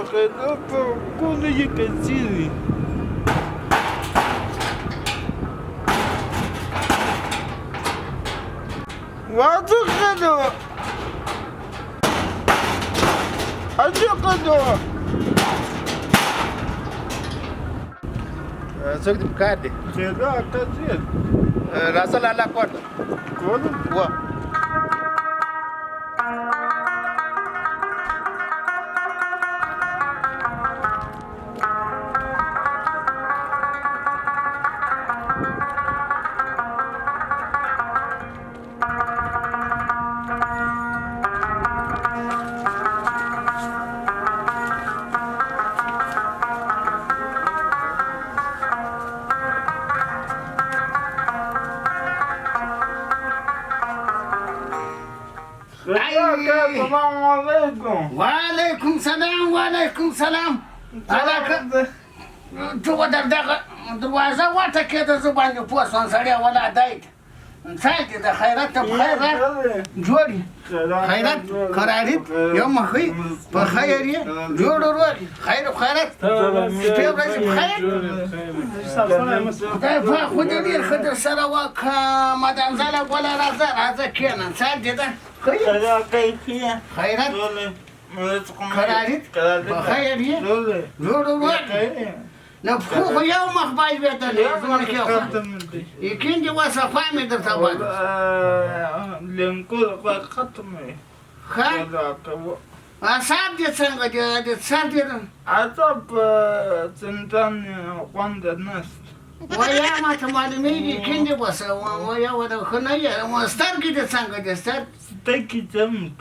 په کولو یې کچېږي. واعتقد اعتقد څوک دې پکار دی؟ خیرا کثیر راځه لالا کور ته. کول وه. السلام علیکم. وعلیکم سلام، وعلیکم سلام. هلکه ته به در دغه دروازه وټکېده، زه باندې پوه سوم سړی ولا دی ته. څه دې د خیرت ته په خیر جوړ یې؟ خیرت قراریت یو مخی په خیر یې جوړ ورور خیر خیرت شپې ورځې په خیر. خدای پاک خو دې ډېر ښه در سره وکړه. مدام زله ګله راځه راځه کښېنه. څه دې ده؟ ښه یې؟ خیرت قراریت په خیر یې جوړ ورور. له پښو خو یو مخ باید لوېدلی زموږ کې یقین دې وسه خوا مې درته بده. ښه اعصاب دې څنګه دي؟ د سر دې عذاب څندان خوند نشته. ویا ما ته معلومېږي یقین دې وسه ویا وده ښه نه یې. سترګې دې څنګه دي؟ سترګې زموږ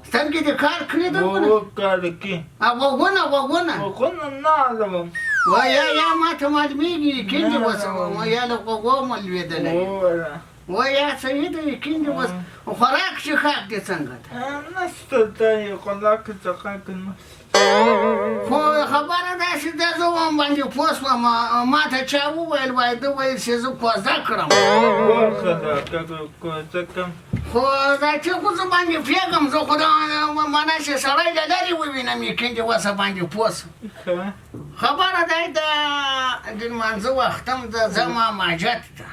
سترګې دې کار کړي ده؟ کار کوي. غوږونه غوږونه غوږونه نه اړوم. ویا یا ما ته معلومېږي یقین دې وسه ویا له غوږو مو لوېدلی. ویا صحیح ده یقین دې وسه. خوراک څښاک دې څنګه ده؟ نشته دی خوراک څښاک نشته. خو خبره داسې ده زه وم باندې پوه سوم. ما ته چا وویل وایي ده ویل چې زه کوزه کړم. خو دا چې خو زه باندې پوهېږم، زه خو دا معنا چې سړی له لرې ووینم یقین دې وسه باندې پوه سم. خبره دی د لمانځه وخت هم ده، ځم ماجت ته.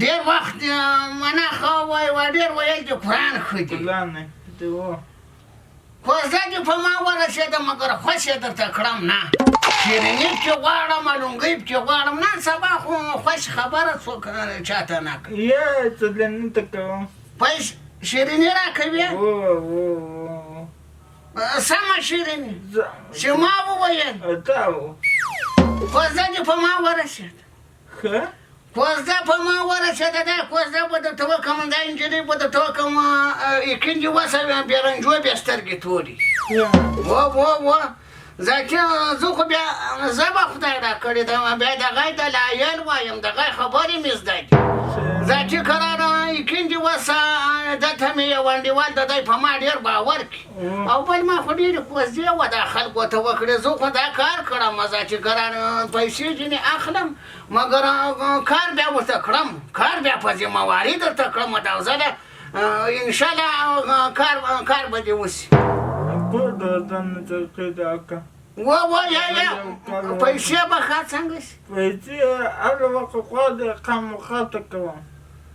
ډېر وخت معنا ښه وایي ډېر ویل دي قرآن ښه دي. کوزه دې په ما ورسېده مګر خوش یې درته کړم نه. شیریني پکې غواړم، لونګۍ پکې غواړم. نن سبا خو خوش خبره څوک چاته نه کوي. پیسې شیریني راکوې؟ سمه شیریني چې ما وویل. کوزه دې په ما ورسېده. کوزده په ما ورسېده، دا کوزده به درته وکړم، دا نجلۍ به درته وکړم. یقین دې وسه بې رنجو بې سترګې تورې. و و و ځکه زه خو بیا زه به خدای راکړې ده، بیا دغه د لایل وایم، دغه خبرې مې زده دي. ځکه کراره یقین دې وسه دلته مې یو انډیوال د دی په ما ډېر باور کړي او بل ما خو ډېرې کوزدې وه دا خلکو ته وکړې. زه خو دا کار کړم ځکه کراره پیسې ځینې اخلم مګر کار بیا ورته کړم، کار بیا په ذمهواري درته کړم. دا ځله انشاءالله کار به دې وسي. و و یا یا پیسې به ښه څنګه سي؟ پیسې هر وخت غواړې خامخا کوم.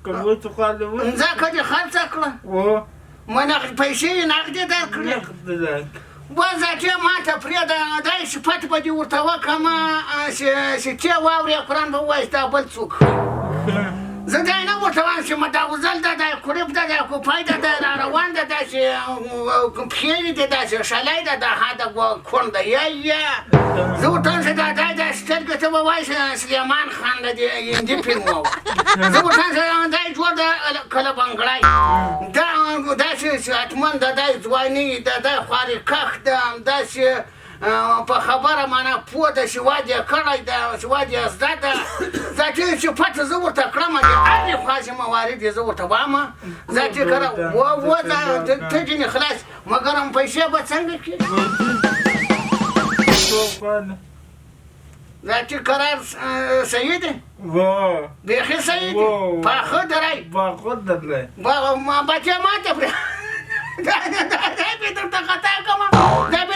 مځکه دې خرڅه کړه؟ منه پیسې یې نغدې درکړې؟ وځه ما ته پرېږده، دا صفت به دې ورته وکړم چې ته واورې قرآن به ووایي دا بل څوک. زه دا نه ورته وایم چې مداوزل ده، دا قریب ده، دا کوپی ده، دا را روان ده، داسې پښې یې دي، داسې شلی ده، دا ها د کوڼ ده. یا یا زه ورته وایم چې دا دا دا سترګې ته به وایي چې سلیمان خان ده، دې هندي فلم ووایه. زه ورته وایم چې دا جوړ ده کله بنګړی دا داسې صحتمند ده، دا ځواني ده، دا خواریکښ ده، داسې په خبره معنا پوه ده، سواد یې کړی ده، سواد یې زده ده. ځکه چې پته زه ورته کړم د هرې خوا ذمهواري دې زه ورته وامه. ځکه کره و و ته ځینې خلاص مګر هم پیسې به څنګه کېږي؟ ځکه قرار صحیح دی؟ بیخي صحیح دی؟ پاخه درای؟ بچې ما ته پرې دا به درته خطا کړم، دا به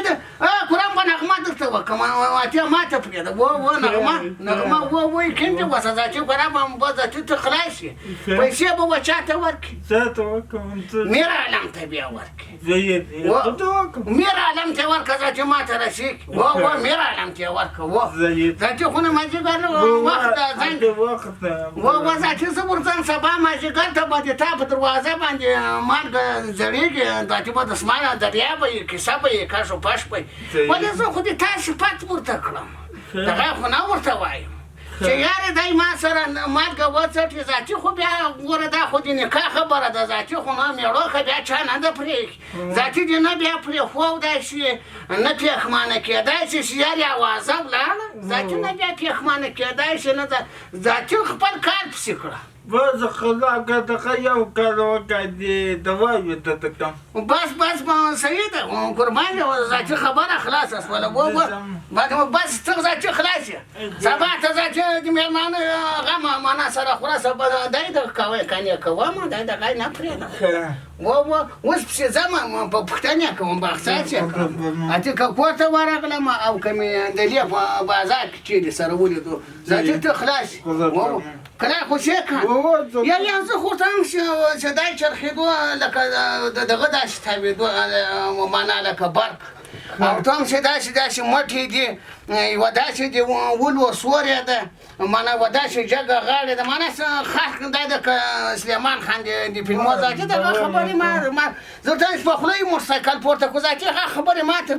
درته وکړم، اتیا ما ته پرېږده. و و نغمه نغمه و و یقین دې وسه ذاتي ګوره به ذاتي ته خلاص شي. پیسې به و چا ته ورکړي؟ چا ته ورکړم؟ میر عالم ته بیا ورکړي. میر عالم ته ورکړه ذاتي ما ته رسېږي. و و میر عالم ته ورکړه. و ذاتي خو نه مازدیګر وخت ځان و و ذاتي زه ورځم سبا مازدیګر ته به د تا په دروازه باندې مالګه ځړېږي، ذاتي به دستمال دریا به یې کیسه به یې کش و پش به یې. ولې زه خو د تا صفت ورته کړم، دغه خو نه ورته وایم چې یاره دی ما سره مالګه وڅټي. ذاتي خو بیا ګوره دا خو د نکاح خبره ده، ذاتي خو نه مېړوښه بیا چا نه ده پرېښې، ذاتي دې نه بیا پرېښودای شي نه پېښمانه کېدای شي چې یارې اوازه ولاړه، ذاتي نه بیا پېښمانه کېدای شي نه ذاتي خپل کار پسې کړه. بس خدا که دغه یو کار وکړه دې دوا یې درته کړم. بس بس صحیح ده قربان دې، ذاتي خبره خلاصه سوله. بس ته ذاتي خلاص یې، سبا ته ذاتي د مېلمانه غم معنا سره خوره، سبا دی د کوی که نه کوم دی دغه نه پرېږدم. و و اوس پسې ځم په پوښتنه کوم باغچه یې کړم، اتې که کور ته ورغلم او که مې د لې په بازار کې چېرې سره ولیدو ذاتي ته خلاص یې. کله خو څه کړه یا یا زه خو ورته هم چې دی چرخېدو لکه د دغه داسې تاوېدو معنا لکه برق، او ته هم چې داسې داسې مټې دي، یوه داسې دي ولو سورې ده، معنا یوه داسې جګه غاړې ده، معنا خاص دا د سلیمان خان د فلمو ذاتي دغه خبرې ما زه ورته په خوله یې موټرسایکل پورته کړو، ذاتي هغه خبرې ما ته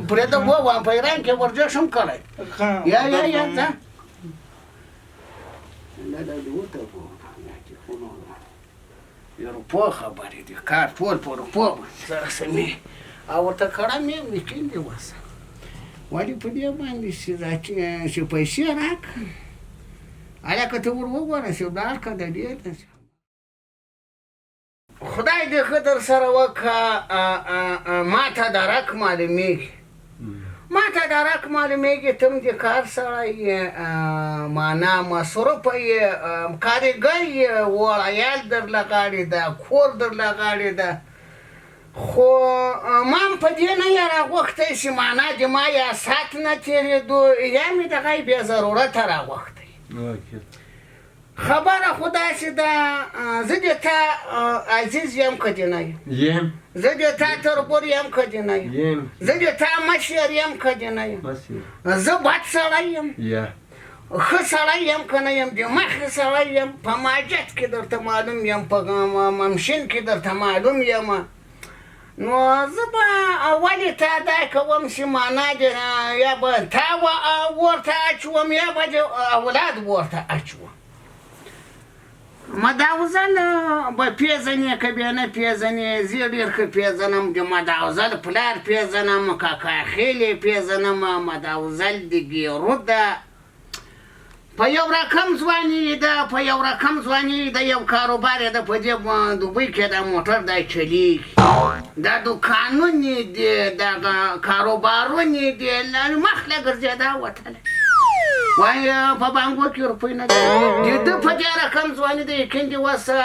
پرېږده. ووایم په ایران کې ورزش هم کړی. یا یا یا ځه دا دې ورته د روپو خبرې دي، کار ټول په روپو باندې سره سمې او ورته کړم یې یقین دې وسه. ولې په دې باندې چې پیسې راکړه، هلکه ته ور وګوره چې ولاړ که د دې ته. خدای دې ښه در سره وکړه، ما ته درک معلومېږي، ما ته درک معلومېږي، ته هم د کار سړی یې، معنا مصروفه یې، کاریګر یې، وړ عیال در له غاړې ده، کور در له غاړې ده، خو ما هم په دې نه یې راغوښتی چې معنا د ما یا ساعت نه تېرېدو یا مې دغه یې بې ضرورته راغوښتی. خبره خو داسې ده، زه دې تا عزیز یم که دې نه یم، زه دې تا تربور یم که دې نه یم، زه دې تا مشر یم که دې نه یم، زه بد سړی یم، ښه سړی یم که نه یم، د مخې سړی یم، په ماجت کې درته معلوم یم، په ممشین کې درته معلوم یم. نو زه به ولې تا دا کوم چې معنا دې یا به تا ورته اچوم یا به دې اولاد ورته اچوم. مداوزل به پېژنې که بیا نه پېژنې؟ زه ډېر ښه پېژنم، د مداوزل پلار پېژنم، کاکاخېل یې پېژنم. مداوزل د ګېرو ده، په یو رقم ځواني ده، په یو رقم ځواني ده، یو کاروبار یې ده په دې دوبۍ کې دا موټر دا چلېږي، دا دوکانونه دي، دغه کاروبارونه دي، مخ له ګرځېدا وتلی. وایي په بانکو کې روپۍ نه دي. د ده په دې رقم ځواني ده، یقین دې وسه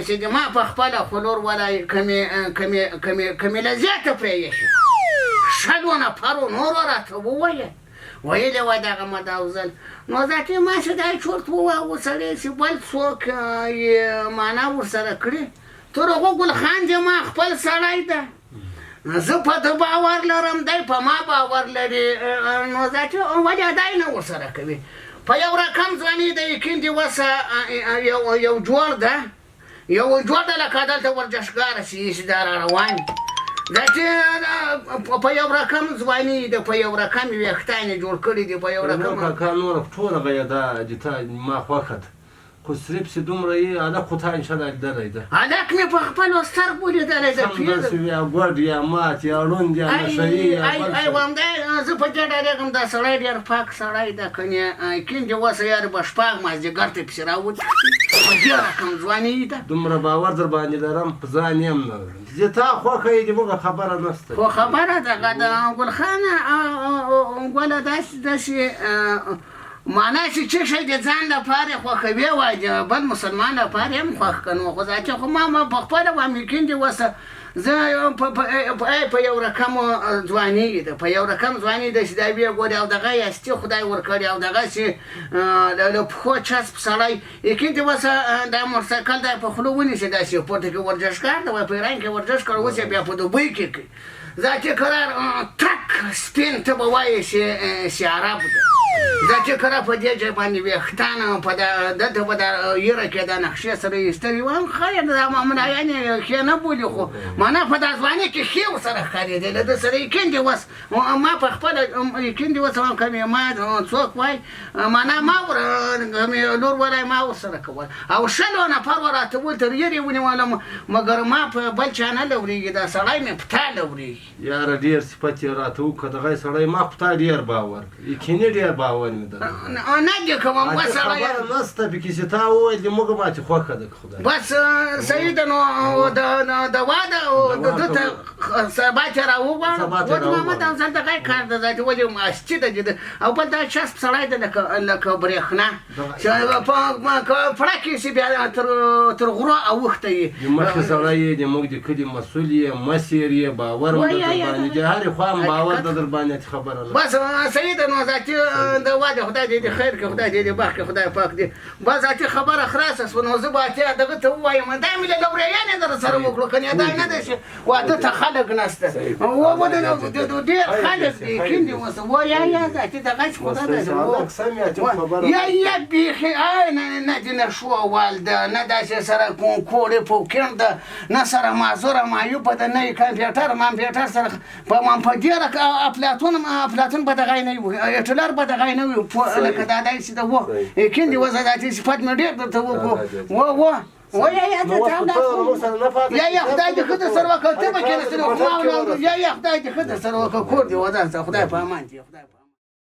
چې د ما په خپله خو لور ولا که مې له زیاته پرې ایښې شلو نفرو نورو راته وویل، ویلې وه دغه مداوزل. نو ذاتي ما چې دا چورت وواهه سړی چې بل څوک یې معنا ورسره کړي، تر هغو ګل خان دې ما خپل سړی ده، زه په ده باور لرم، دی په ما باور لري، نو ذاتي ولې ادای نه ورسره کوي. په یو رقم ځواني د یقین دې وسه یو جوړ ده، یو جوړ ده لکه دلته ورزشګار چې دا را روان دي، دا چې په یو رقم ځواني ده، په یو رقم ویښتان یې جوړ کړي دي، په یو رقم. کاکا نوره ټوله غیدا د تا ما خوښه ده، خو صرف چې دومره یې هلک خو تا انشاءالله لیدلی ده. هلک مې په خپلو سترګو لیدلی ده. سم داسې یا ګوډ یا مات یا ړوند یا نشه یي یا بل ای څه. همدا زه په دې ډارېږم، دا سړی ډېر پاک سړی ده، کنې کین دې وسه یار به شپږ مازدیګر ته پسې راوتښتي، په دې رقم ځواني ده. دومره باور در باندې لرم، په ځان یې هم نه لرم. چې تا خوښه یې د موږ خبره نشته. خو خبره دغه ده ګل خانه ګله، داسې داسې معنا چې څه شی د ځان لپاره خوښوې وای، د بل مسلمان لپاره یې هم خوښ کړه. نو خو ځکه خو ما په خپله وایم یقین دې وسه زه په یو رقم ځواني ده، په یو رقم ځواني ده چې دا ویې ګورې او دغه یې هستي خدای ورکړې او دغسې له پښو چسپ سړی یقین دې اوسه دا موټرسایکل دا په خوله ونیسي داسې پورته کې ورزشکار دی، وایي په ایران کې ورزش کړ، اوس یې بیا په دوبۍ کې کوي. ذاتي قرار تک سپین ته به وایې چې عرب ده. ذاتي قرار په دې ځای باندې ویښتان په دلته په دا یره کې دا نقشې سره ایستلي وه. خیر دا ملایان یې ښې نه بولي، خو معنا په دا ځواني کې ښې ورسره ښکارېدې. له ده سره یقین دې اوس ما په خپله یقین دې اوس که مې ما څوک وای معنا ما ور که مې لور ولای ما ورسره کول او شلو نفر وه راته وویل تر یرې ونیولم، مګر ما په بل چا نه لورېږي، دا سړی مې په تا لورېږي. یاره ډېر صفت یې راته وکړه، دغه سړی ما خو تا ډېر باور کړ، یقیني ډېر باور مې درلود. نه دې کوم بس سړی خبره نسته پکې چې تا وویل دې موږ ماتې خوښه ده که خدای. بس صحیح ده، نو د واده ده ته سبا چې راوغواړم محمد افضل دغه کار ده ذاتي ولې هستي ده دې او بل دا چسپ سړی ده لکه برېښنا چې پړه کې شي بیا تر غرو اوښتی یې. د مخې سړی یې، د موږ د کلي مسؤل یې، مسیر یې، باور مو ده در باندې، د هرې خوا هم باور ده در باندې، خبره نه. بس صحیح ده، نو ذاتي د واده خدای دې خیر کړي، خدای دې بخت کړي، خدای پاک دې. بس ذاتي خبره خلاصه شوه، نو زه به اتیا دغه ته ووایم، دا مې له لورېیانې در سره وکړو، که نه دا نه ده چې واده ته خلک نشته، ډېر خلک دي، یقین دې اوسه. یا یا ذاتي دغه چې خدای داسې یا یا بیخي نه دې نه ښوول ده، نه داسې سره کوړې پوکڼ ده، نه سره معذوره معیوبه ده، نه یې کمپیوټر مامپیوټر سره په ډېره افلاطون به دغه نه وي، هټلر به دغه نه وي، لکه دا داسې ده. و یقین دې اوسه ذاتي صفت مې ډېر درته وکړو. و و و یا یا ته یا یا خدای دې ښه در سره وکړه، ته به کښېناستې، خو ما یا یا خدای دې ښه در سره وکړه، کور دې ودان شه، خدای په امان دې، خدای په